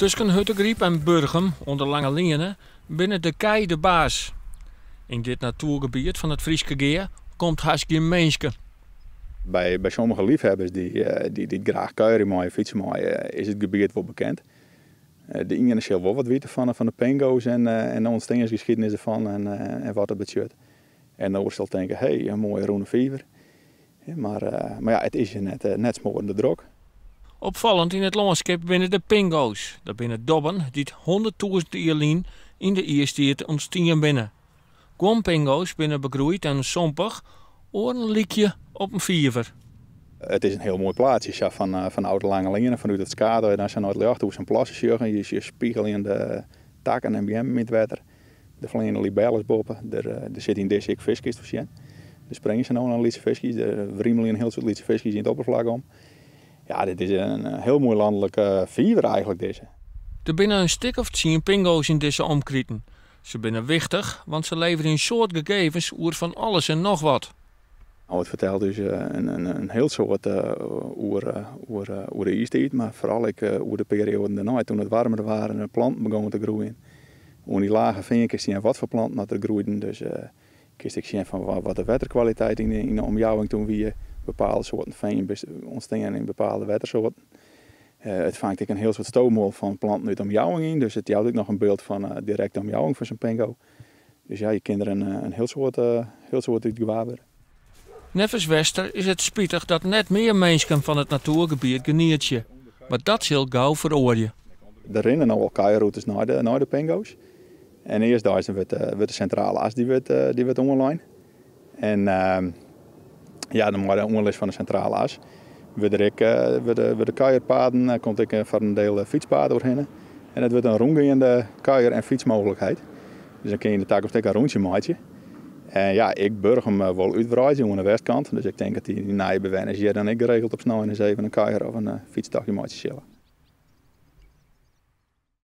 Tusken Hurdegaryp en Burgum oan de Lange Leane binne de kij de baas. Yn dit natoergebiet fan it Fryske Gea komt hast gjin minske. By sommige leafhebbers dy't graach kuierje meie, fytse meie, is it gebiet wol bekend. De iene sil wol wat witte fan de pingo's en de ûntsteansgeskiednis derfan en wat dat betsjut. En de oar sil tinke, hé, in moaie rûne fiver. Mar ja, it is hjir net smoarende drok. Opfallend yn it lânskip binne de pingo's. Dat binne dobben dy't 100.000 jier lyn yn de iistiid ûntstien binne. Guon pingo's binne begroeid en sompich, oaren lykje op in fiver. It is in hiel moai plaatsje sa fan Oude Lange Leane, fanút it skaad, as je dan sa nei it ljocht oer sa'n plasse sjogge en je sjogge spigeljende takken en beammen yn it wetter. Der fleane libelles boppe, der sit yn dizze ek fisk kinst sjen. Der springe sa no en dan lytse fiskjes, der wrimelje in hiel soad lytse fiskjes yn it opperflak om. Ja, dit is in hiel moai lanlik fiver eigentlik dizze. Der binne in stik of tsien pingo's yn dizze omkriten. Se binne wichtich, want se leverje in soad gegevens oer fan alles en noch wat. No, it fertelt ús in hiel soad oer de iistiid, mar foaral ek oer de perioaden dêrnei, toen it waarmer waard en de planten begonnen te groeien. Oan dy lage fean kinst sjen wat foar planten dat der groeiden, dus kinst ek sjen fan wat de wetterkwaliteit yn de omjouwing toen wie. Bepaalde soarten fean ûntstean yn bepaalde wettersoarten. It fangt ek in hiel soad stomoal fan planten út de omjouwing yn, dus it jout ek noch in byld fan de direkte omjouwing fan sa'n pingo. Dus ja, je kinne der in hiel soad út gewaar wurde. Neffens Wester is it spitich dat net mear minsken fan it natoergebiet genietsje, mar dat sil gau feroarje. Der rinne no al kuierrûtes nei de pingo's. En earstdeis dan wurdt de sintrale as dy wurdt oanlein. En ja, dan mei de oanlis fan de sintrale as wurde der ek wurde, wurde kuierpaden, komt ek foar in diel fytspaad oerhinne. En it wurdt in rûngeande kuier- en fytsmooglikheid. Dus dan kin je yn de takomst ek in rûntsje meitsje. En ja, ek Burgum wol útwreidzje oan de westkant. Dus ik tink dat dy nije bewenners hjir dan ek geregeld op snein ris even in kuier of in fytstochtje meitsje sille.